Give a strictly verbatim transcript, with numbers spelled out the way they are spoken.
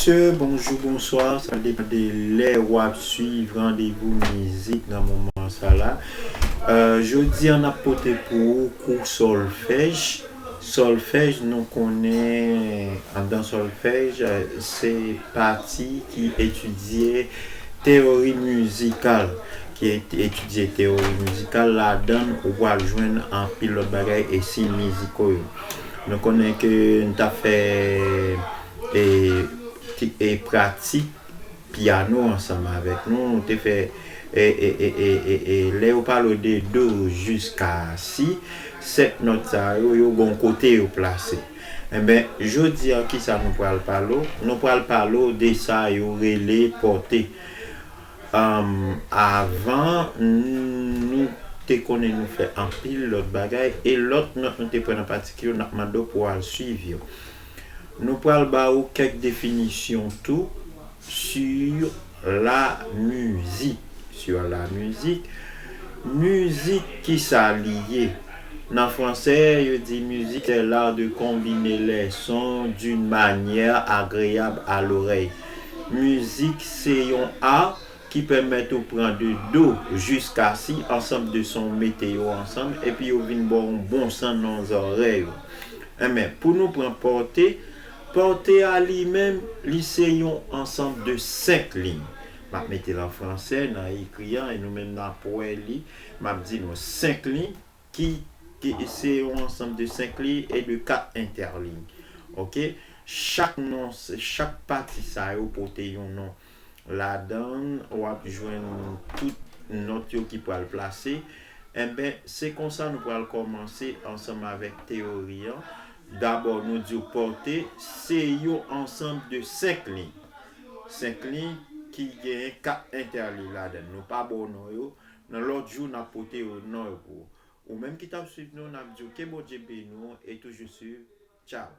Mesye, bonjou, bonswa, sa depann de lè w ap swiv Randevou Mizik nan moman sa la. Euh, jodi a n ap pote pou ou kou sòlfèj. Sòlfèj, nou konnen anndan sòlfèj, euh, se pati ki etidye teyori mizikal, ki et- etidye teyori mizikal. Ladan l, ou pral jwenn anpil lòt bagay, e siy miziko yo. Nou konnen ke n t ap fè e, ti- e pratik pyano ansanm avèk nou. Nou te fè e, e, e, e, e, e lè yo pale w de do jiska si, sèt nòt sa yo, yo gon kote yo plase. Enben, jodi a, kisa nou pral pale w? Nou pral pale w de sa yo rele pòte. Um, avan, n- nou te konnen nou fè anpil lòt bagay, e lòt nòt nou te pran nan patik yo, n ap mande w pou w al swiv yo. Nou pral ba ou kèk definisyon tou sur la musique. Sur la musique. Mizik, kisa li ye? Nan franse, yo di musique, c'est l'art de combiner les sons d'une manière agréable à l'oreille. Mizik se yon a ki pèmèt ou pran de do jiska si, ansanm de son, mete yo ansanm, epi yo vin ba w yon bon son nan zòrèy ou. Enben, pou nou pran pòte, pòte a li menm, li se yon ansanm de senk liy. M ap mete l an franse, nan ekri a, e nou menm n ap wè li. M ap di nou senk liy, ki, ki se yon ansanm de senk liy e de kat entèliy. Oke? Chak non, chak pati sa yo pote yon non. Ladan l, w ap jwenn tout nòt yo ki pral plase. Enben, se konsa nou pral kòmanse ansanm avèk teyori an. Dabò, nou di w pòte, se yon ansanm de senk liy. Senk liy ki genyen kat entèliy ladan l. Nou pa ba w non yo. Nan lòt jou, n ap pote yo non yo pou ou. Ou menm ki t ap swiv nou, n ap di w ke Bondye beni w e toujou swiv. Tchaw.